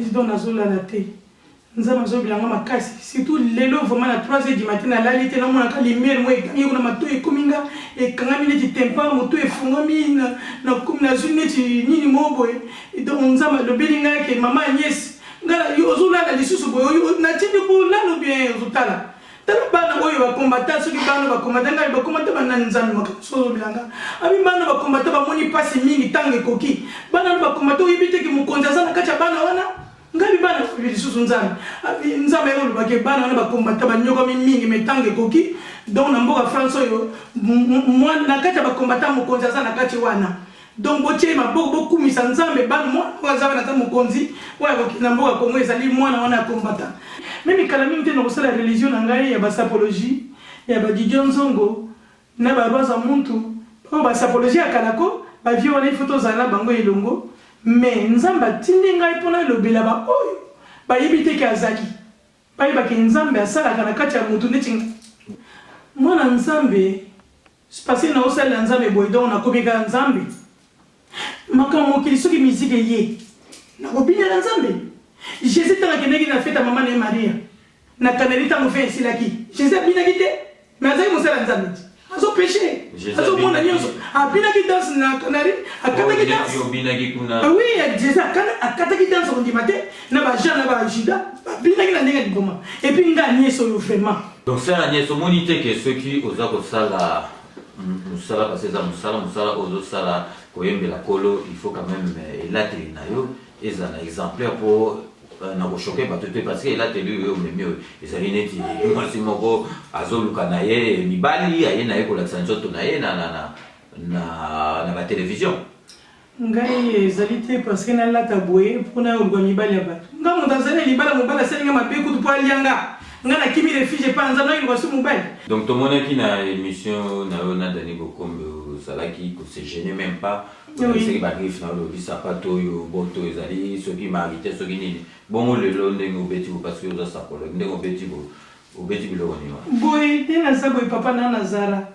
Agnès donc nazolala te Nzambe azolobela nga makasi surtout lelo vraiment na 3 heures du matin nalali te namona ka lumière moko egangi kuna matoyi ekomi nga ekangami neti tympan moto efungwami nakomi nazwi neti nini moko boye donc Nzambe alobeli nga ke mama Agnès nga yo ozolala lisusu boye natindi kolala ou bien ozotala Tala bana oyo ba combattant soki bana ba combattant ngai ba combattant ba nani nzambe makambo soki ozobela nga abi bana ba combattant bamoni pasi mingi ntango ekoki bana wana ba combattant oyebi te ke mokonzi aza na kati ya bana wana ngai bi bana oyebi lisusu nzambe abi nzambe aye koloba ke bana wana ba combattant banyokami mingi mais ntango ekoki donc na mboka France oyo na kati ya ba combattant mokonzi aza na kati wana Donc botie ye maboko bokumisa nzambe bana mwana oyo aza wana aza mokonzi oyo akokende na mboka Congo ezali mwana wana ya combattant. Meme kala mingi te nakosala religion na ngai ya ba sapologie ya ba Didion Nzongo na ba Rwaza Muntu oyo ba sapologie ya kala ko ba vieux wana il faut tozala na bango elongo mais nzambe atindi ngai po nalobela ba oyo bayebi te ke azali bayeba ke nzambe asalaka na kati ya mutu neti ngai mwana nzambe Parce que nao salela nzambe boye donc nakomi kaka nzambe? Makambo mokili soki musique eye nako binela nzambe? Jesus tango akendaki na fete ya mama na ye Maria na Canari tango vin esilaki Jesus abinaki te? Mais azalaki mosali ya nzambe ti azo peche azo mona nionso abinaki danse na Canari akataki danse oui Jesus akataki danse okondima te na ba Jean na ba Judas babinaki na ndenge ya liboma et puis nga Agnès oyo vraiment. Donc sœur Agnès omoni te que soki oza kosala musala parce que eza musala musala oyo ozosala koyembela kolo il faut quand même elateli na yo ezala exemplaire po na ko choquer bato te parce que elateli oyo omemi oyo ezali neti mwasi moko azoluka na ye mibali aye na ye kolakisa nzoto na ye na, na, na, na, na ba television. Ngai ezali te parce que nalata boye po naya koluka mibali ya batu. Nga moto azali na libala mobali asali nga mabe kutu po alia nga. Nga nakimi refuge epai ya Nzambe nake luka su mobali? Donc tomonaki na emission na yo na Danny Bokombe ozalaki ko se gener meme pas, olakisaki ba griffes na yo olobi sapato oyo boto ezali soki marite soki nini, bongo lelo ndenge obeti bo parce que oza sapologue ndenge obeti bo obeti biloko nini wana? Boye nde naza boye papa na na Zara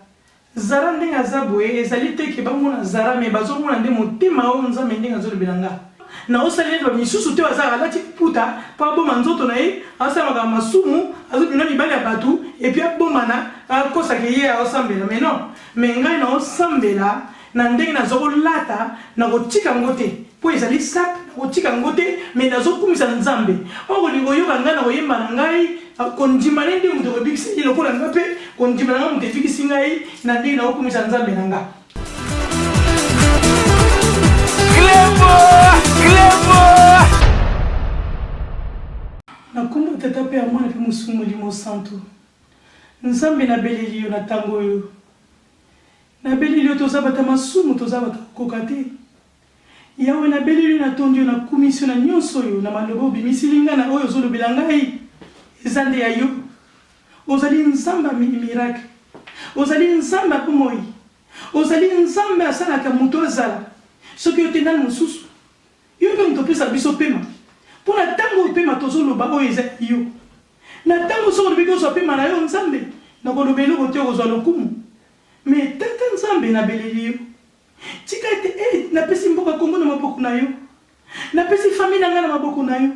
Zara ndenge aza boye ezali te ke bamona Zara mais bazomona nde motema oyo Nzambe ndenge azolobela nga naosali neti ba misusu te oyo aza alati liputa po aboma nzoto na ye azosala makambo masumu azobima na mibali ya batu et puis abomana akosa ke ye aosambela mais non mais ngai naosambela na ndenge nazokolata nakotika yango te Po ezali sac nakotika yango te mais nazokumisa nzambe oyo akolinga koyoka ngai na koyemba na ngai kondima ne nde moto ekobikisa ye lokola nga pe kondima na ngai moto ebikisi ngai na ndenge nakokumisa nzambe na nga. Clevo! Clevo! Na kombo ya tata pe ya mwana pe mosusu molimo santu nzambe na beleli yo na tango oyo na beleli yo toza bata masumu toza bata kokoka te Yawe, nabeleli yo, natondi yo, nakumisi yo na nyonso oyo, na maloba obimisili ngai, na oyo ozolobela ngai, eza nde ya yo. Ozali Nzambe ya miracle. Ozali Nzambe ya bomoi. Ozali Nzambe asalaka moto azala. Soki yo te, nani mosusu? Yo mpe moto opesaka biso pema. Mpo na ntango oyo pema tozoloba oyo eza ya yo. Na ntango soki olobi ozwa pema na yo, Nzambe, nakoloba eloko te, okozwa lokumu. Mais Tata Nzambe, nabeleli yo. Tika ete eh, napesi mboka Congo na maboko na yo. Napesi famille na ngai na maboko na yo.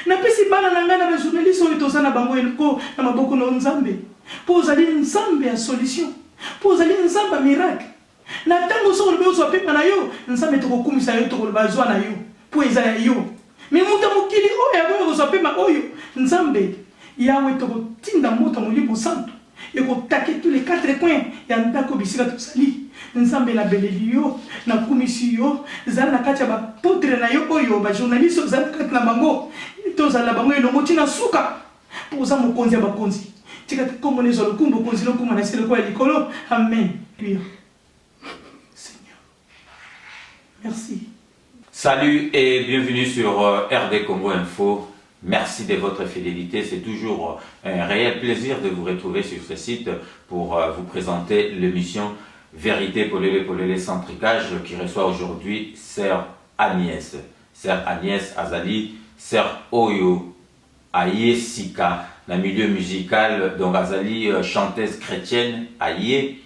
Napesi bana na ngai na ba journalistes oyo toza na bango elongo na maboko na yo Nzambe. Mpo ozali Nzambe ya solution. Mpo ozali Nzambe ya miracle. Na tango soki olobi ozwa pema na yo, Nzambe tokokumisa yo, tokoloba zwa na yo. Mpo eza ya yo. Mais moto ya mokili oyo aboyi kozwa pema oyo, Nzambe, Yahweh tokotinda moto ya Molimo Santu. Eko taquer tous les quatre coins ya ndako bisika tozali. Nzambe na beleli yo, na kumisi yo, zala na kati ya ba apotres na yo oyo ba journalistes oyo ozali na kati na bango, tozala na bango elongo ti na suka, po oza mokonzi ya bakonzi. Tika te kombo na ezwa lokumu, bokonzi na okoma na se lokola likolo. Amen. Seigneur. Merci. Salut et bienvenue sur euh, RD Congo Info. Merci de votre fidélité. C'est toujours euh, un réel plaisir de vous retrouver sur ce site pour euh, vous présenter l'émission Vérité Polele Polele sans tricage qui reçoit aujourd'hui Sœur Agnès. Sœur Agnès Azali, Sœur Oyo Aye sika na milieu musical donc azali chanteuse chretienne aye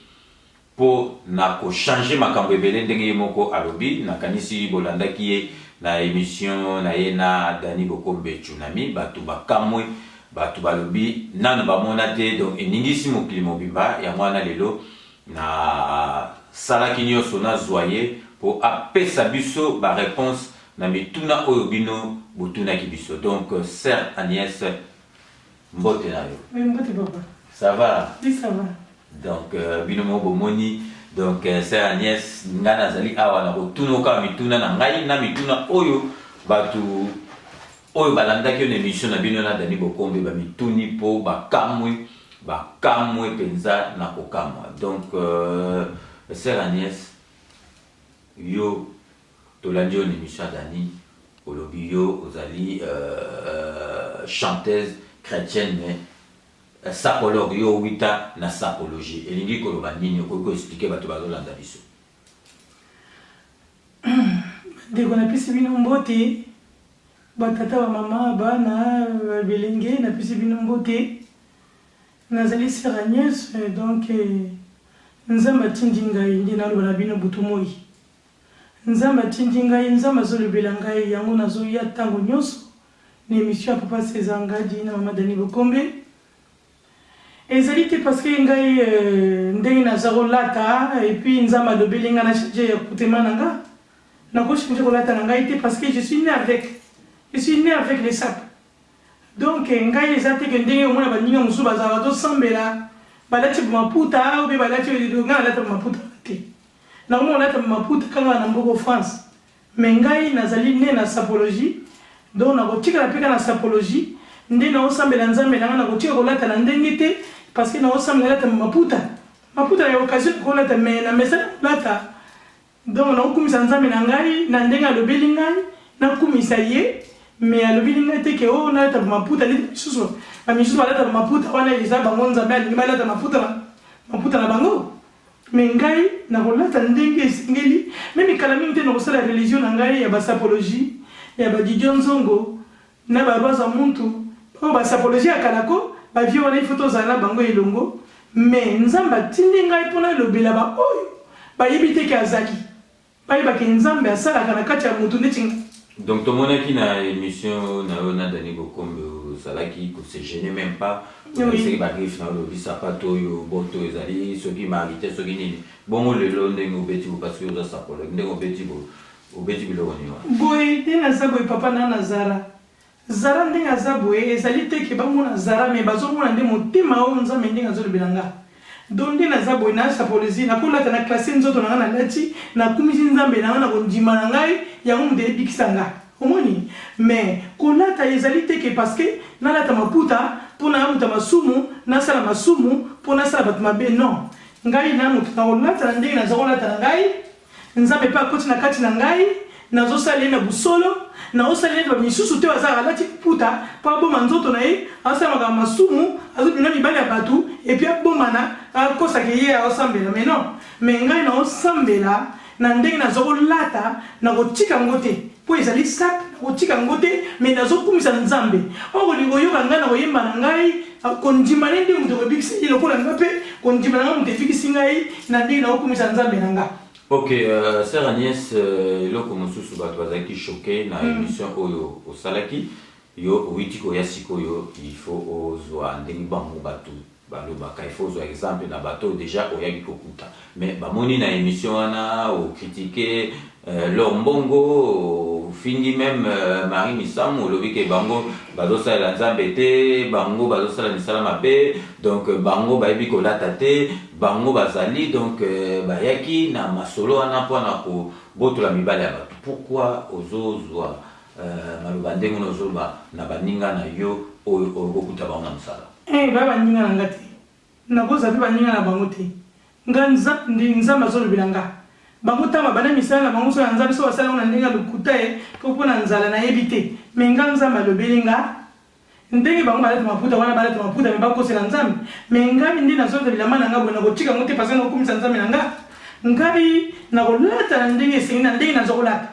po na ko changer makambo ebele ndenge ye moko alobi nakanisi bolandaki ye. na emission na ye na Dani Bokombe Tsunami, bato bakamwe, bato balobi nanu bamona te, donc eningisi mokili mobimba. Yango wana lelo na salaki nyoso nazwa ye po apesa biso ba reponse na mituna oyo bino botunaki biso. Donc sœur Agnès, mbote na yo. Oui, mbote papa. Ça va? Oui, ça va. Donc bino moko bomoni, donc sœur Agnès, nga nazali awa na kotunoka mituna na ngai na mituna oyo bato oyo balandaki yo na émission na bino na Dani Bokombe bamituni po bakamwe, bakamwe mpenza na kokamwa. Donc sœur Agnès, yo tolandi yo na émission ya Dani, olobi yo ozali chanteuse chrétienne mais sapologue, yo wita na sapologie. Elingi koloba nini? Okoki koexpliquer bato bazolanda biso? Ndeko, napesi bino mbote, batata, bamama, bana, bilenge, napesi bino mbote. Nazali sœur Agnès, donc Nzambe atindi ngai nde naloba na bino butu moi. Nzambe atindi ngai, Nzambe azolobela ngai, yango nazoya ntango nyonso na émission ya papa César Ngadi na mama Dani Bokombe. Ezali te parce que ngai ndenge naza kolata et puis Nzambe alobeli ngai na change ya kutema na nga. Nakochange kolata na ngai te parce que je suis né avec. Je suis né avec les sapes. Donc ngai eza te ke ndenge omona baninga mosusu bazala bazosambela, balati maputa ou balati, ngai nalata maputa te. Nakomona olata maputa kaka na mboka France. Mais ngai nazali né na sapologie, donc nakotikala mpe kaka na sapologie nde naosambela Nzambe na ngai. Nakotika kolata na ndenge te parce que naosambela alata maputa. Maputa ya occasion kolata, mais na mesana kolata. Donc nakokumisa Nzambe na ngai na ndenge alobeli ngai nakumisa ye, mais alobeli ngai te ke o nalata maputa neti misusu. Bamisusu balata maputa wana, eza bango Nzambe alingi balata maputa na bango, mais ngai nakolata ndenge esengeli. Même kala mingi te nakosala religion na ngai ya basapologie ya badidio nzongo na barwaza muntu oyo basapologie ya kala ko bavieux wana, ifo tozala na bango elongo. Mais Nzambe atindi ngai mpona alobela baoyo bayebi te ke azali, bayebake Nzambe asalaka na kati ya motu neti ngai. Donc tomonaki na émission na yo na Dani Bokombe, ozalaki kose gêner même pas, ozalisaki bagriffe na yo, olobi sapato oyo boto ezali soki mari te, soki nini. Bongo lelo ndenge obeti bo, parce que oza sapologue, ndenge obeti bo, obeti biloko nini wana? Boye nde naza boye papa, na Zara. Zara ndenge aza boye, ezali te ke bamona Zara, mais bazomona nde motema oyo Nzambe ndenge azolobela nga. Donc nde naza boye na sapologie, nakolata na classe nzoto na nga, nalati, nakumisi Nzambe na nga na kondima na ngai, yango moto eyebikisa nga, omoni. Mais kolata ezali te ke parce que nalata maputa mpo na moto ya masumu, nasala masumu mpo nasala bato mabe. Non, ngai na moto nakolata na ndenge naza kolata na ngai, Nzambe mpe akoti na kati na ngai, nazosala ye na busolo, naosala neti bamisusu te baza alati puta mpo aboma nzoto na ye, azosala makambo masumu, azobima mibali ya bato et puis abomana, akosaka ye aosambela. Mais non, mais ngai naosambela na ndenge naza kolata, nakotika yango te mpo ezali sape, nakotika yango te, mais nazokumisa Nzambe. Oyo kolingi koyoka ngai na koyemba na ngai, kondima ne nde moto ekobikisa ye, lokola nga mpe kondima na ngai moto ebikisi ngai na ndenge nakokumisa Nzambe na nga. Ok, sœur Agnès, eloko mosusu bato bazalaki choqué na émission oyo osalaki, yo owiti koya sikoyo, il faut ozwa ndenge bango bato balobaka, il faut ozwa exemple na bato oyo déjà oyaki kokuta. Mais bamoni na émission wana ocritiquer Lor Mbongo, ofingi même Marie Misamu, olobi ke bango bazosalela Nzambe te, bango bazosala misala mabe, donc bango bayebi kolata te, bango bazali donc bayaki na masolo wana mpona kobotola mibali ya bato. Pourquoi ozozwa maloba ndenge wana, ozoloba na baninga na yo oyo okokuta bango na mosala? Baya baninga na nga te, nakozwa mpe baninga na bango te. Nga Nzambe azolobela nga. Bango ntango babanda misala na bango so ya Nzambe, so basala yango na ndenge ya lokuta ye mpo na nzala, nayebi te. Mais nga Nzambe alobeli nga ndenge bango balata maputa wana, balata maputa mais bakosela Nzambe. Mais ngai nde nazolata bilamba na nga boye, nakotika yango te parce que nakokumisa Nzambe na nga. Ngai nakolata na ndenge esengi, na ndenge naza kolata.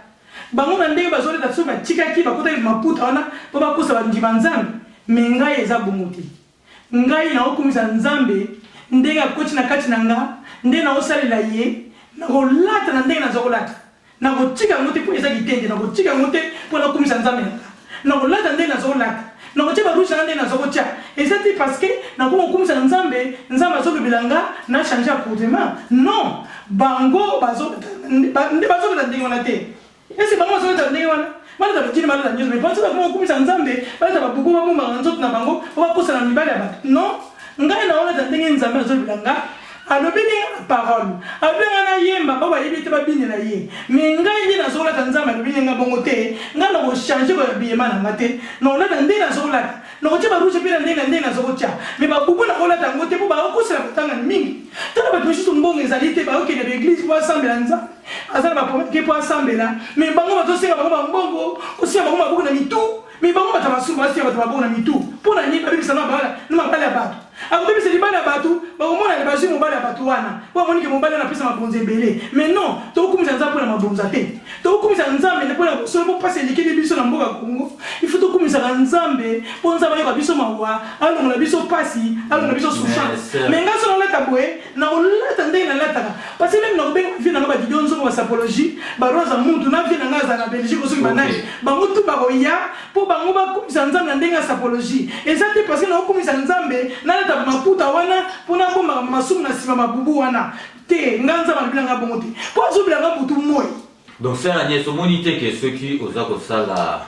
Bango na ndenge bazolata, so batikaki bakotaki maputa wana mpo bakosa bandima Nzambe, mais ngai eza bongo te. Ngai naokumisa Nzambe ndenge akoti na kati na nga, nde naosalela ye, nakolata na ndenge naza kolata. Nakotika yango te mpo eza kitenge, nakotika yango te mpo nakumisa Nzambe na nga. Nakolata ndenge nazolata, nakotia ba rouge na nga ndenge nazokotia. Eza te parce que nakomi kokumisa Nzambe, Nzambe azolobela nga na changer accoutrement. Non! Bango bazolata nde bazolata ndenge wana te. Est-ce que bango bazolata ndenge wana? Balata ba jean, balata nionso mais parce que bakomi kokumisa Nzambe, balata ba boubou babombaka nzoto na bango po bakosana na mibali ya bato. Non! Ngai naolata ndenge Nzambe azolobela nga. Alobeli nga na parole, alobi nga nayemba ba bayebi te babinela ye mais ngai nde nazolata Nzambe alobeli nga bongo te, ngai nako changer ko habillement na nga te, nakolata nde nazolata, nakotia ba rouge pe na ndenge na ndenge nazokotia mais ba boubou nakolata yango te po bakosela kotangani mingi. Tala bato misusu mbongo ezali te bakokende ba eglise po asambela Nzambe aza na ba problème te po asambela mais bango bazosenga bango ba mbongo, kosenga bango maboko na mitu mais bango bato ya masumu bazosenga bato maboko na mitu pona nini babebisa na mabala ya bato. Akobebisa libala ya batu, bakomona ke bazui mobali ya batu wana, po amoni ke mobali wana apesa mabonza ebele. Mais non, tokokumisa Nzambe pona mabonza te. Tokokumisa Nzambe nde pona bosolo po pasi elekeli biso na mboka Congo. Il faut tokumisaka Nzambe po Nzambe ayoka biso mawa, alongola biso pasi, alongola biso souffrance. Mais nga soki nalata boye, nakolata ndenge nalataka. Parce que meme nakobenga ba vieux na nga ba Didion Nzongo, ba Sapologie, ba Rosa Muntu, na vieux na nga azala na Belgique soki ba nani, bango tout bakoya. Po bango bakumisa Nzambe na ndenge ya sapologie. Eza te parce que nakokumisa Nzambe nalata maputa wana po nabombaka masumu na sima mabubu wana. Te, nga Nzambe alobi na nga bongo te. Po azobela nga butu moyi. Donc sœur Agnès omoni te que soki oza kosala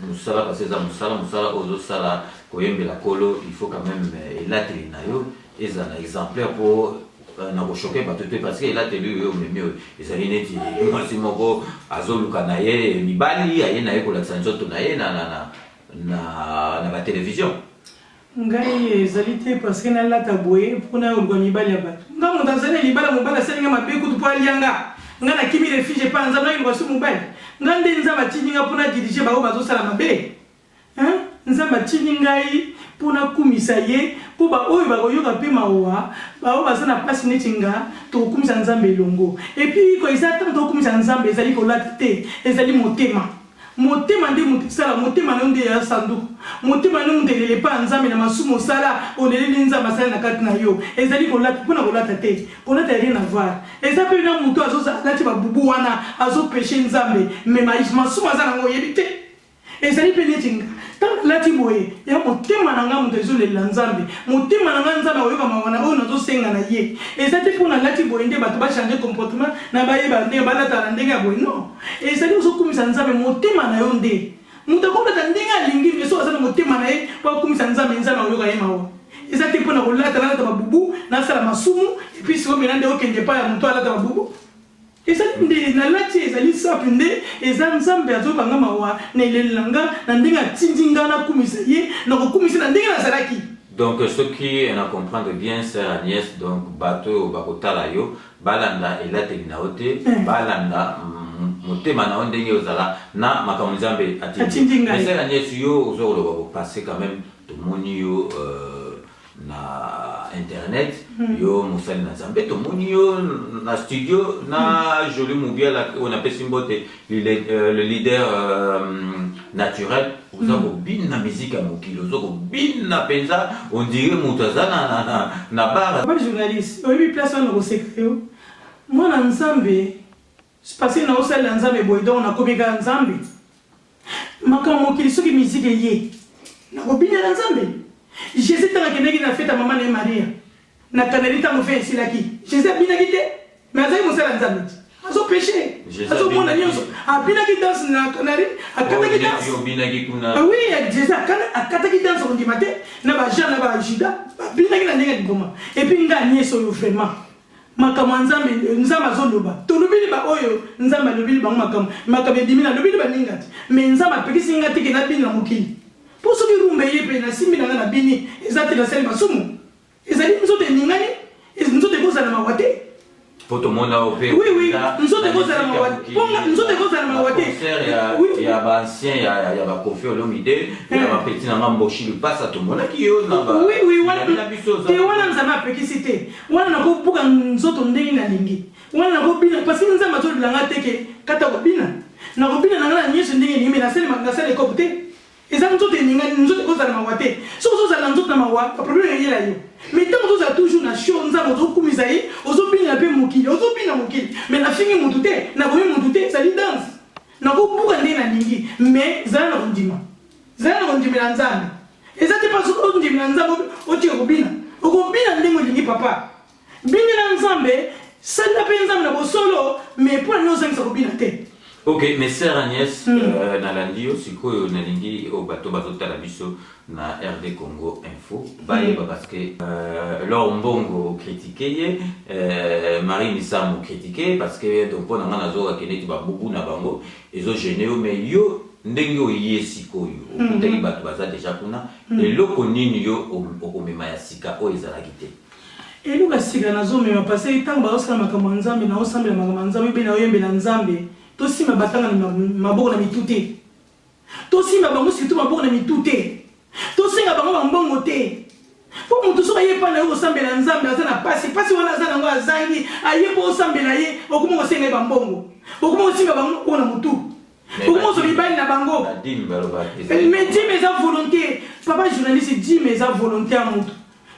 musala parce que eza musala, musala oyo ozosala koyembela Nkolo il faut quand meme elateli na yo ezala exemplaire po na ko choquer bato te parce que elateli oyo omemi oyo ezali neti mwasi moko azoluka na ye mibali aye na ye kolakisa nzoto na ye na, na, na, na, na batelevision. Ngai ezali te parce que nalata boye mpo naluka mibali ya bato. Nga moto azali na libala, mobali asali nga mabe kutu mpo alia nga. Nga nakimi refuge epai ya Nzambe, naluka su mobali. Nga nde Nzambe atindi nga mpo na diriger baoyo bazosala mabe. Hein? Nzambe atindi ngai mpo nakumisa ye, mpo baoyo bakoyoka mpe mawa, baoyo baza na mpasi neti nga, tokokumisa Nzambe elongo. Et puis ko eza ntango tokokumisa Nzambe ezali kolata te, ezali motema. Motema nde moto esala, motema na yo nde ya sanduku. Motema na yo moto elela epai ya Nzambe na masumu osala, oleleli Nzambe asali na kati na yo. Ezali kolata, mpo na kolata te. Kolata ya rien avoir. Eza pe na moto azo alati ba boubou wana azo pecher Nzambe, mais masumu aza na yango oyebi te. Ezali pe neti nga, tango nalati boye, ya motema na nga moto ezo lelela Nzambe. Motema na nga Nzambe akoyoka mawa na oyo nazo senga na ye. Eza te po nalati boye nde bato ba changer comportement na bayeba ndenge balataka na ndenge ya boye non. Ezali ozo kumisa Nzambe motema na yo nde. Moto akolata ndenge alingi mais soki aza na motema na ye po akumisa Nzambe, Nzambe akoyoka ye mawa. Eza te po na kolata nalata ba boubou, nasala masumu et puis sikoyo maintenant nde okende epai ya moto alata ba boubou. Ezali nde nalati ezali sape nde eza Nzambe azoyoka nga mawa na eleli na nga na ndenge atindi nga nakumisa ye nakokumisa na ndenge nazalaki. Donc soki na comprendre bien sœur Agnès donc bato oyo bakotala yo balanda elateli na yo te balanda motema na yo ndenge ozala na makambo Nzambe atindi. Mais sœur Agnès yo ozo koloba ko passer quand même tomoni yo na internet yo mosali na nzambe tomoni yo na studio na Jolie Mubiala oyo napesi mbote le leader naturel oza kobina musique ya mokili oza kobina mpenza on dirait moto aza na bar. Papa journaliste oyebi place wana nakoseka yo mwana nzambe parce que naosalela nzambe boye donc nakomi kaka nzambe Makambo mokili soki musique eye nakobinela nzambe Jesus tango akendaki na fete ya mama na ye Maria na canari tango vin esilaki Jesus abinaki te mais azalaki mosali ya nzambe ti azo peche azomona nyonso abinaki danse na canari akataki danse oui Jesus akataki danse okondima te na ba Jean na ba Judas babinaki na ndenge ya liboma et puis nga Agnès oyo vraiment Makambo ya nzambe nzambe azo loba tolobeli ba oyo nzambe alobeli bango makambo makambo ebimi na lobeli ba ninga te mais nzambe apekisi nga te ke na bina na mokili po soki rumba eye pe na simbi na nga na bini eza te na sali masumu ezali nzoto eningani nzoto ekozala mawa te. Po tomona yo pe oui oui nzoto ekozala mawa po nzoto ekozala mawa te concert ya ya ba ancien ya ya ba Koffi Olomide ya ba petit na nga Mboshi Lupasa tomonaki yo na ba oui oui wana te wana nzambe apekisi te Wana nako buka nzoto ndenge na lingi. Wana nako bina parce que Nzambe azo lobela nga te ke kata ko bina. Nako bina na nga na nioso ndenge elingi mais nasali nasali ekobo te. Eza nzoto eningani, nzoto eko zala mawa te. Soki ozo zala na nzoto na mawa, ba problème eyela yo. Mais ntango tozala toujours na show, Nzambe ozokumisa ye, ozobinela mpe mokili, ozobina mokili. Mais nafingi mutu te, nabomi mutu te, ezali danse. Nakobuka ndenge nalingi, mais zala na kondima. Zala na kondimela Nzambe. Eza te parce que ondimela Nzambe otika kobina. Okobina ndenge olingi papa. Binela Nzambe, salela mpe Nzambe na bosolo, mais mpo na nini ozangisa kobina te? Ok, mes sœurs Agnès, nalandi yo sikoyo, nalingi oyo bato bazotala biso na RD Congo Info bayeba, parce que L'or Mbongo critique ye, Marie Misamu critique, parce que donc mpo na nga nazokake neti babubu na bango ezogêner yo. Mais yo ndenge oye sikoyo, okutaki bato baza déjà kuna, eloko nini yo okomema ya sika oyo ezalaki te? Eloko ya sika nazomema, parce ntango bazosala makambo ya Nzambe, naosambela makambo ya Nzambe mpe naoyembela Nzambe. Tosimba batanga na maboko na mitu te, tosimba bango surtout maboko na mitu te, tosenga bango bambongo te. Mpo motu soki aye epai na yo kosambela Nzambe, aza na pasi, pasi wana aza nango, azangi, aye mpo osambela ye, okoma kosenga ye bambongo, okoma kosimba bango maboko na motu, okoma kozwa mibali na bango. Badîme balobaka. Mais dîme eza volonté, papa journaliste. Dîme eza volonté ya motu.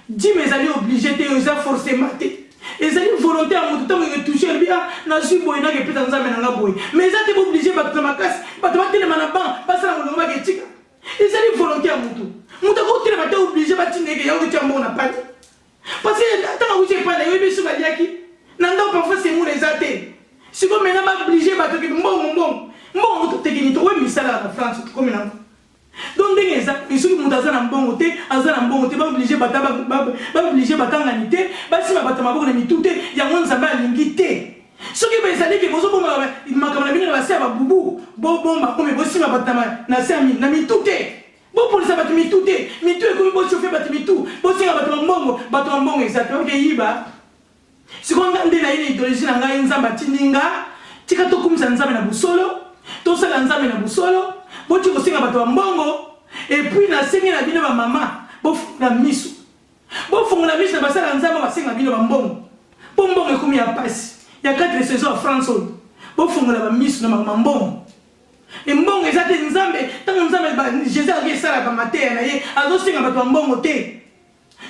Dîme ezali obligé te, eza forcément te, ezali volonté ya motu. Ntango eketouche, elobi: "Ah, nazwi boye, nake epesa Nzambe na nga boye." Mais eza te booblige bato na makasi, bato batelema na ban, basala molongo, baketika. Ezali volonté ya motu. Moto akotelema te, oblige batinda eke yango tia mbongo na panier, parce que ntango akuti epai na yo, oyebi so baliaki na ndako, parfois semoule eza te. Sikoyo maintenant baoblige bato ke mbongo, mbongo, mbongo. Totekini, tokoyi misala na France, tokomi nango. Donc ndenge eza, soki moto aza na mbongo te, aza na mbongo te. Baoblige bato, baoblige batangani te, basima bato maboko na mitu te. Yango Nzambe alingi te. Soki ezali ke bozobomba makambo na bino na base ya babubu, bobomba kome, bosima bato na se na mitu te, bopolisa bato mitu te. Mitu ekomi bochauffe bato mitu, bosenga bato bambongo. Bato bambongo eza te, oke yiba. Sikoyo nga nde naye na idéologie na ngai, Nzambe atindi nga: tika tokumisa Nzambe na bosolo, tosala Nzambe na bosolo, boti kosenga bato bambongo. Et puis nasengi na bino bamama, bofungola miso, bofungola miso na basala Nzambe basenga bino bambongo, mpo mbongo ekomi ya pasi ya 4 saison ya France oyo. Bofungola bamiso na makambo mbongo. Mbongo eza te. Nzambe, ntango Nzambe Jésus akoki esala bamateya na ye, azosenga bato bambongo te.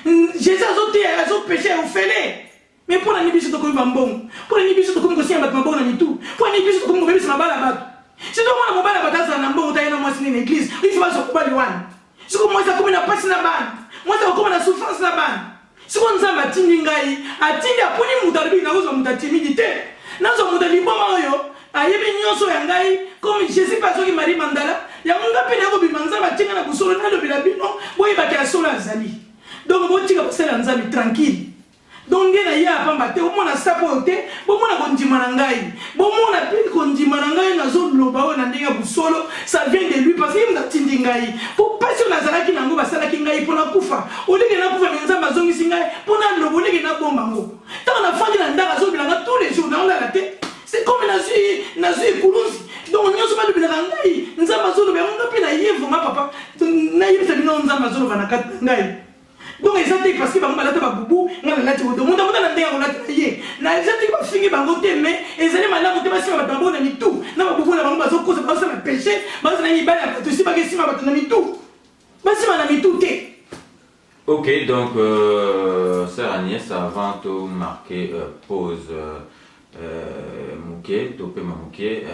Jésus azoteya, azopêche ofele. Mais mpo na nini biso tokomi bambongo? Mpo na nini biso tokomi kosenga bato mabongo na mitu? Mpo na nini biso tokomi kobebisa mabala bato? Sito omona mobali ya bato azala na mbongo, taya na mwasi nini na église, il faut bazwa mobali wana. Siko mwasi akomi na pasi na bana, mwasi akokoma na souffrance na bana. Siko Nzambe atindi ngai, atindi, aponi moto, alobi: "Nakozwa moto atimidi te, nazwa moto liboma oyo ayebi nyonso ya ngai." Comme Jésus mpe azwaki Marie Mandala, yango nga mpe nakobima. Nzambe atinga na bosolo, nalobela bino, boyebaki ya solo azali. Donc botika kosala Nzambe tranquille. Donc nde na ye apamba te, omona sapo oyo te, bomona kondima na ngai, bomona mpe kondima na ngai. Nazoloba oyo na ndenge ya bosolo, ça vient de lui, parce que ye moto atindi ngai. Po mpasi oyo nazalaki nango, basalaki ngai mpo nakufa, olenge nakufa, mais Nzambe azongisi ngai mpo naloba, olenge nabomba ngo. Ntango nafandi na ndako, azolobelanga tous les jours, naolala te. C'est comme nazwi ekuluzi. Donc nyonso balobelaka ngai, Nzambe azoloba yango, nga mpe na ye. Vraiment papa, nayebisa bino, Nzambe azoloba na kati na ngai. Donc eza te parce que bango balata babubu, nga nalati bodo. Moto amota na ndenge akolata na ye na eza te bafingi bango te, mais ezali malamu te basima bato bango na mitu na babubu na bango. Bazokosa, bazosala péché, bazosala mibali ya bato, esi bakesima bato na mitu, basima na mitu te. Ok, donc, sœur Agnès, avant de marquer pause, moke, topema moke,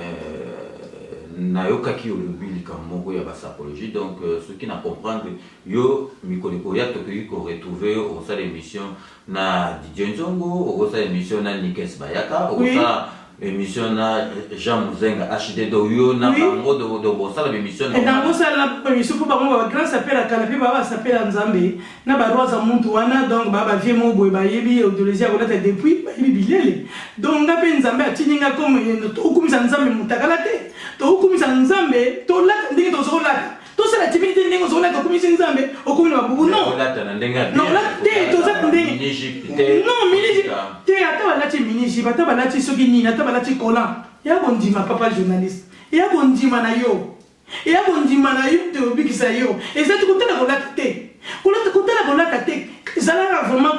nayokaki olobi likambo moko ya basapologie. Donc soki na comprendre yo, mikolo ekoya tokoki koretrouve yo, okosala émission na Didier Nzongo, okosala émission na Nikes Bayaka, okosala émission na Jean Muzenga HD. Do yo na bango do bosala bémission? Nakosala émission mpo bango bagrand sapeur kala mpe baa basapeur ya Nzambe na baroi za muntu wana. Donc baa bavie moko boye, bayebi idéologie ya kolata depuis, bayebi bilele. Donc nga mpe Nzambe atindi nga, comme tokokumisa Nzambe motakala te, tokokumisa Nzambe, tolata ndenge tozokolata, tosala timidité ndenge ozokolata. Okumisi Nzambe, okomi na babubu, non. Olata na ndenge ya Non, te, toza ndenge mini-jupe te? Non, mini-jupe te. Ata balati mini-jupe, ata balati soki nini, ata balati collant, ya kondima, papa journaliste, eya kondima na yo, eya kondima na yo te obikisa yo. Eza te kotala kolata te, kolata, kotala kolata te. Ezalaka vraiment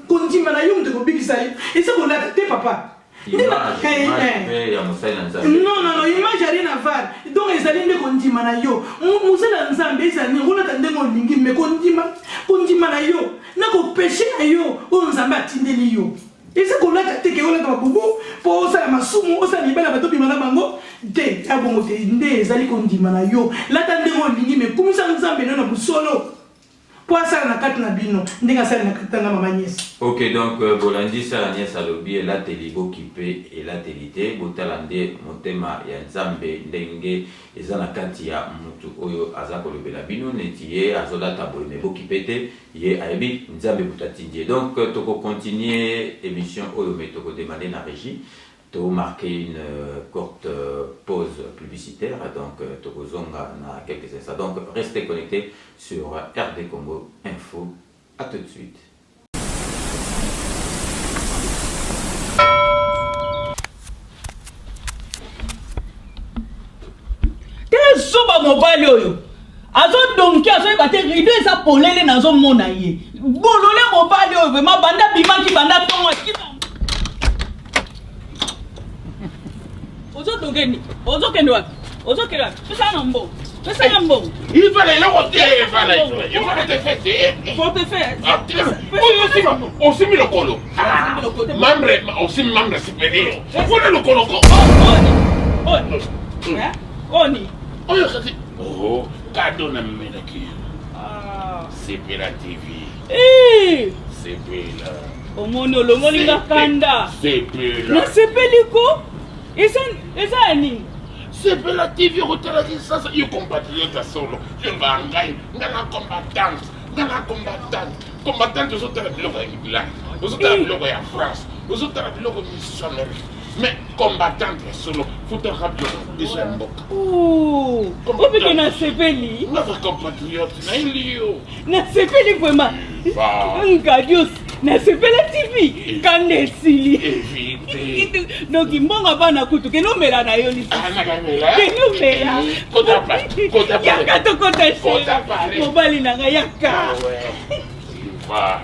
kondima na yo moto ekobikisa yo, eza kolata te, papa. Image, image mpe ya mosali na Nzambe. Non, non, non, image ya rien à voir. Donc Donc ezali nde kondima na yo. Mosala ya Nzambe ezala nini? Okolata ndenge olingi mais kondima, kondima na yo na ko pecher na yo oyo Nzambe atindeli yo. Eza kolata te ke olata ba boubou po osala masumu, osala mibali ya bato obima na bango te. Eza bongo te. Nde ezali kondima na yo. Lata ndenge olingi mais kumisa Nzambe na yo na bosolo. Po asala na kati na bino ndenge asali na kati na nga mama Agnès. Ok donc bolandi sœur Agnès alobi elateli bokipe elateli te botala nde motema ya nzambe ndenge eza na kati ya mutu oyo aza kolobela bino neti ye azolata boye mais bokipe te ye ayebi nzambe mutu atindi ye donc toko continuer emission oyo mais toko demander na regie To marquer une courte pause publicitaire donc toko zonga na quelques instants donc restez connectes sur RD Congo info à tout de suite. Tala zoba mobali oyo azodonki azoyeba te rido eza polele nazomona ye bolole mobali oyo vraimen banda bimaki banda ntongo akima ozodonke nini ozokende wapi ozokende wapi pesaka na mbongo pesaka mbongo Ivala eloko te evala eloko te portefeuille oyo osimbi lokolo membre osimbi membre supérieur wana lokolo ko oni oyo kasi oh kado na memelaki ah. sepela tv eh. sepela omoni olongoli nga kanda sepela nasepeli ko eza eza ya nini sepela tv okotala kisasa yo compatriote ya solo yo ba ngai nga na combattante nga na combattante combattante ozotala biloko ya england ozotala eh. biloko ya france ozotala biloko missionnaire mais combattante ya solo futaka biloko biso ya mboka obike nasepeli naza compatriote nayeli yo nasepeli vraiment ngadios nasepela tv eh. kanda esili donc mbongo bana kutu kende omela na yo lisusu kende omela yaka tokota mobali na ngai yaka ah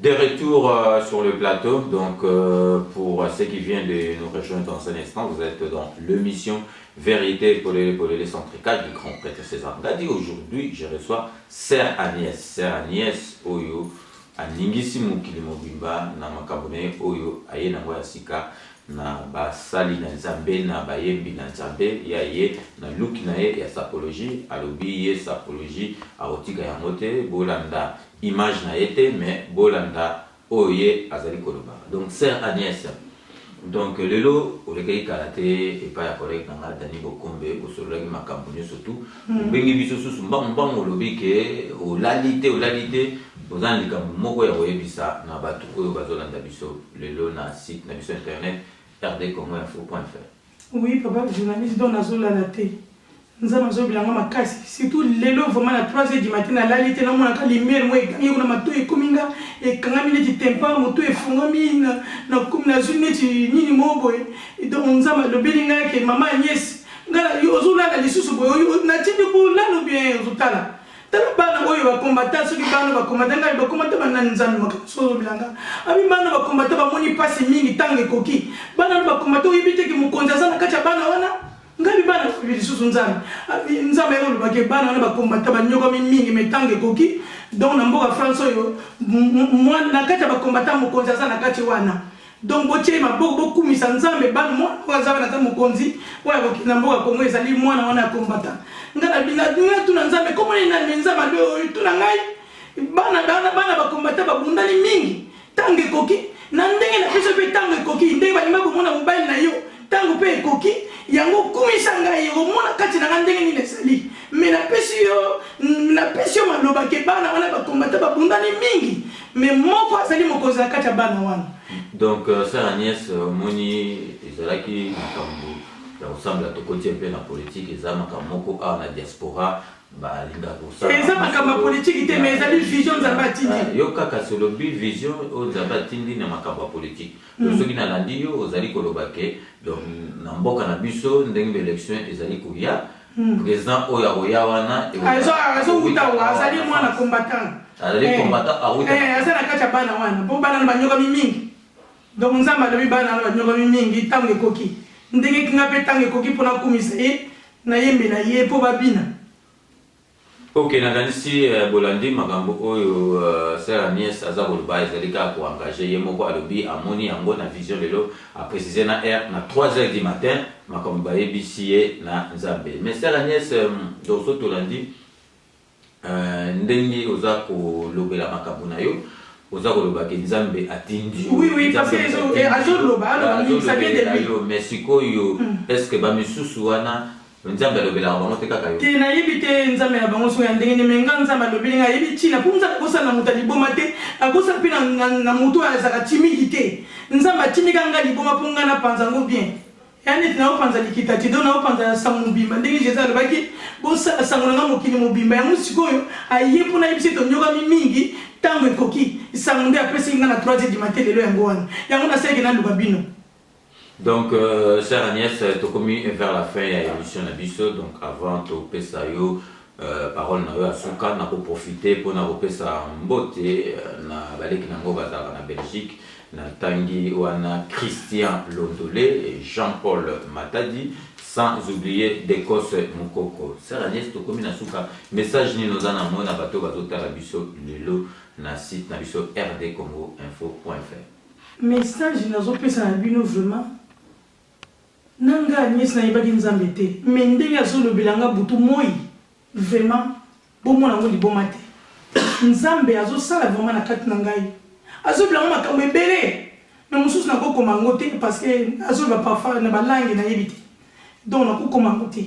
De retour euh, sur le plateau, donc euh, pour ceux qui viennent de nous rejoindre dans un instant, vous êtes dans l'émission Vérité pour les pour les du grand prêtre César Ngadi. Aujourd'hui, je reçois Sœur Agnès. Sœur Agnès Oyo Aningisi mokili mobimba na makambo na ye oyo aye nango ya sika na basali na Nzambe na bayembi na Nzambe. Ye aye na look na ye ya sapologie, alobi ye sapologie akotika yango te, bolanda image na ye te mais bolanda oyo ye azali koloba. Donc sœur Agnès, donc lelo olekaki kala te epai ya collègue na nga Dany Bokombe, bosololaki makambo nioso tout, obengi biso susu mbangu mbangu olobi ke olali te olali te, oza na likambo moko ya koyebisa na batu oyo bazolanda biso lelo na site na biso internet rdcongoinfo.fr. Oui papa journaliste donc nazolala te Nzambe azolobela nga makasi surtout lelo vraiment na 3 heures du matin nalali te namona ka lumière moko egangi kuna matoyi ekomi nga ekangami neti tympan motu efungwami na komi nazwi neti nini moko boye donc Nzambe alobeli nga ke mama Agnès nga ozolala lisusu boye natindi kolala ou bien ozotala Tala bana oyo ba combattant soki bana ba combattant ngai ba combattant ba nani nzambe makambo soki ozobela nga abi bana ba combattant bamoni pasi mingi ntango ekoki bana wana ba combattant oyebi te ke mokonzi aza na kati ya bana wana ngai bi bana bi lisusu nzambe abi nzambe aye koloba ke bana wana ba combattant banyokami mingi mais ntango ekoki donc na mboka France oyo na kati ya ba combattant mokonzi aza na kati wana Donc botie ye maboko bokumisa nzambe bana mwana oyo aza wana aza mokonzi oyo akokende na mboka Congo ezali mwana wana ya combattant nga na bina nga tuna nzambe kombo nini nani nzambe alobi oyo tuna ngai bana bana bana ba combattant babundani mingi tango ekoki na ndenge na biso mpe tango ekoki ndenge balinga komona mobali na yo tango mpe ekoki yango kumisa ngai okomona kati na ngai ndenge nini ezali me napesi yo napesi yo maloba ke bana wana ba combattant babundani mingi Mais moko azali mokonzi na kati ya bana wana. Donc sœur Agnès omoni ezalaki makambo ya kosambela tokoti un peu na politique eza makambo moko awa na diaspora balingaka kosala Eza makambo ya politique te mais ezali vision Nzambe atindi. Yo kaka si olobi vision oyo Nzambe atindi na makambo ya politique. Donc soki nalandi yo ozali koloba ke donc na mboka na biso ndenge ba election ezali koya. Président oyo akoya wana azowuta awa, azali mwana combattant. Azali combattant, awuta. Aza na kati ya bana wana, mpo bana wana banyokami mingi. Donc Nzambe alobi bana wana banyokami mingi, ntango ekoki. Ndenge nga mpe ntango ekoki mpo nakumisa ye, nayembela ye mpo babina. Ok, nakanisi bolandi makambo oyo sœur Agnès aza koloba, ezali kaka ko engager ye moko. Alobi amoni yango na vision lelo, a préciser na heure, na 3 heures du matin, makambo bayebisi ye na Nzambe. Mais sœur Agnès, donc so tolandi ndenge oza kolobela makambo na yo, oza koloba ke Nzambe atindi yo. Oui, parce que azoloba, aloba mingi, ça vient de lui. Yo, mais sikoyo, est ce que bamisusu wana Nzambe alobelaka bango te, kaka yo? Te, nayebi te Nzambe na bango soki ya ndenge nini, mais nga Nzambe alobeli nga. Ayebi ntina mpo Nzambe akosala na moto ya liboma te, akosala mpe na moto oyo azalaka timide te. Nzambe atindika nga liboma mpo nga napanza yango bien. Ya neti naopanza likita te, donc naopanza sango mobimba, ndenge Jésus alobaki: "Bosala sango na nga mokili mobimba." Yango sikoyo aye mpo nayebisi ete onyokami mingi, ntango ekoki. Sango nde apesaki nga na 3 heures du matin lelo, yango wana yango nasalaki naluka bino. Donc, chère Agnès, tokomi vers la fin ya émission na biso. Donc, avant topesa yo parole na yo ya suka, nakoprofite mpona kopesa mbote na baleki nango bazalaka na Belgique. Natangi wana Christian Londolé, Jean-Paul Matadi, sans oublier Dekos Mokoko. Sœur Agnès, tokomi na suka. Message nini oza na mona bato bazotala biso lelo na site na biso rdcongoinfo.fr? Message nazopesa na bino vraiment, na nga Agnès nayebaki Nzambe te, mais ndenge azolobela nga butu moi, vraiment bomona yango liboma te. Nzambe azosala vraiment na kati na ngai, azolobela ngo makambo ebele, mais mosusu nakokoma yango te parce que azoloba parfois na balangue nayebi te, donc nakokoma yango te.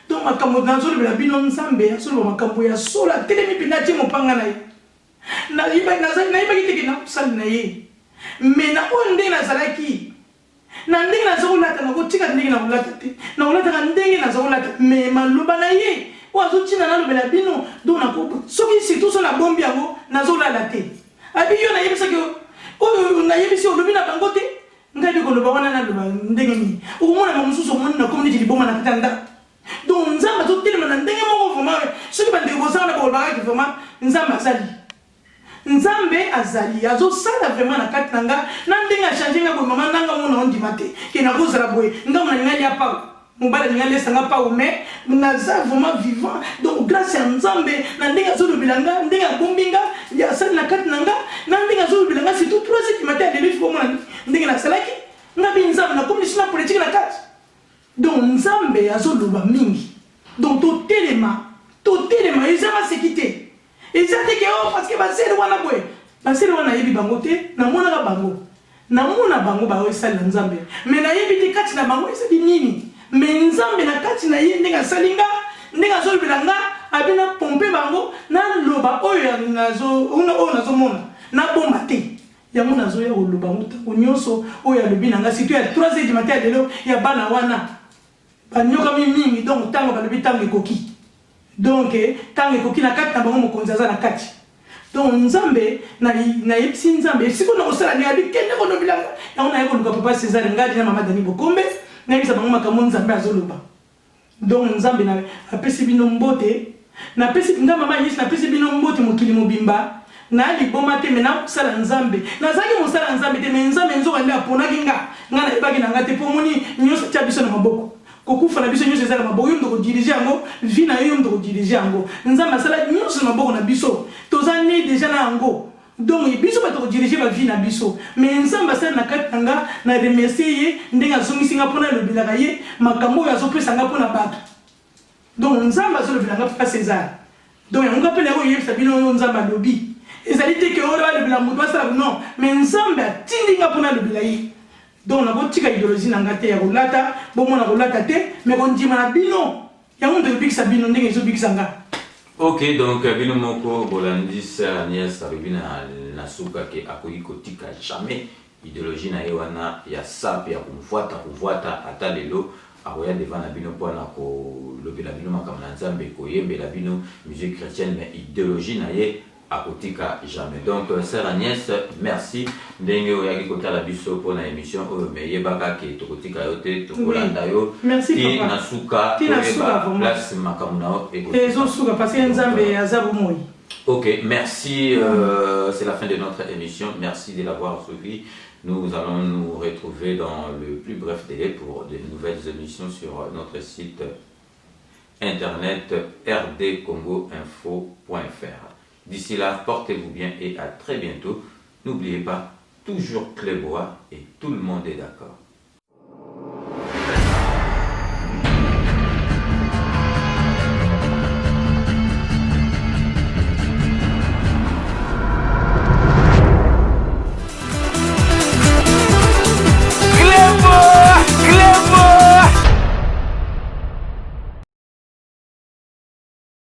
Donc makambo nazolobela bino, Nzambe azoloba makambo ya solo, atelemi mpenza, atie mopanga na ye. Nayebaki teke nakosali na ye, mais na oyo ndenge nazalaki, na ndenge naza kolata, nakotika ndenge nakolata te, nakolataka ndenge naza kolata. Mais maloba na ye oyo azotina nalobela bino, donc nako soki surtout so nabombi yango, nazolala te. Abi yo nayebisaki oyo, nayebisi, olobi na bango te. Ngai mpe koloba wana, naloba ndenge nini? Okomona ma mosusu, omoni nakomi neti liboma na kati ya ndako. Donc Nzambe azotelema na ndenge moko vraiment. Soki bandeko bozanga na bolobakaki, vraiment Nzambe azali, Nzambe azali, azosala vraiment na kati na nga, na ndenge achange nga boye. Mama nanga mona ondima te ke nakozala boye. Ngambo nalinga lia pau, mobali alinga alesanga pau, mais naza vraiment vivant. Donc grâce ya Nzambe, na ndenge azolobela nga, ndenge abombi nga, asali na kati na nga, na ndenge azolobela nga, surtout 3 du matin ya lelo, ifo omona ndenge nasalaki nga bi Nzambe, nakomi lisu na politique na kati. Donc Nzambe azoloba mingi. Donc totelema, totelema, eza maseki te, eza te ke o parce que basele wana boye, basele wana nayebi bango te. Namonaka bango, namona bango baoesalela Nzambe, mais nayebi te kati na bango ezali nini. Mais Nzambe na kati na ye, ndenge asali nga, ndenge azolobela nga, abi na pompe bango, naloba oyo oyo nazomona, nabomba te. Yango nazoya koloba yango ntango nyonso oyo alobi na nga, surtout ya 3 heures du matin ya lelo, ya bana wana banyokami mingi. Donc ntango balobi ntango ekoki, donc ntango ekoki na kati na bango, mokonzi aza na kati. Donc Nzambe, nayebisi Nzambe sikoyo nakosala ndenge abi kende kolobela yango. Naye koluka papa César Ngadi na mama Dani Bokombe, nayebisa bango makambo Nzambe azoloba. Donc Nzambe apesi bino mbote, napesi nga mama Agnès, napesi bino mbote mokili mobimba. Na liboma te, mais nakosala Nzambe. Nazalaki mosala Nzambe te, mais Nzambe nzoka nde aponaki nga. Nga nayebaki na nga te, mpo omoni nyonso atia biso na maboko. Kokufa na biso nyonso eza na maboko. Yo moto kodiriger yango, vie na yo, yo moto kodiriger yango. Nzambe asala nyonso na maboko na biso, toza né déjà na yango. Donc biso bato kodiriger bavie na biso, mais Nzambe asali na kati na nga. Na remercier ye ndenge azongisi nga mpona alobelaka ye makambo oyo azopesa nga mpona bato. Donc Nzambe azolobela nga, papa César. Donc yango nga mpe naye koyebisa bino oyo Nzambe alobi. Ezali te ke oyo balobela moto basala, non, mais Nzambe atindi nga mpona alobela ye. Donc nakotika idéologie na nga te ya kolata, bomona kolata te, mais kondima na bino, yango moto ezobikisa bino ndenge ezobikisa nga. Ok, donc bino moko bolandi sœur Agnès alobi na suka ke akoki kotika jamais idéologie na ye wana ya sape ya komvwata kovwata. Ata lelo akoya devant na bino mpona kolobela bino makambo na Nzambe, koyembela bino musique chrétienne, mais idéologie na ye. Akotika jamais. Donc sœur Agnès, merci ndenge oyaki kotala biso pona émission oyo, mais yebaka ke tokotika yo te, tokolanda yo ti na suka, toyeba place makambo na yo ekosuka. Ezosuka parce que Nzambe aza bomoi. Ok, merci. C'est la fin de notre émission. Merci de l'avoir suivi. Nous allons nous retrouver dans le plus bref délai pour de nouvelles émissions sur notre site internet rdcongoinfo.fr. D'ici là, portez-vous bien et à très bientôt. N'oubliez pas, toujours Clébois et tout le monde est d'accord.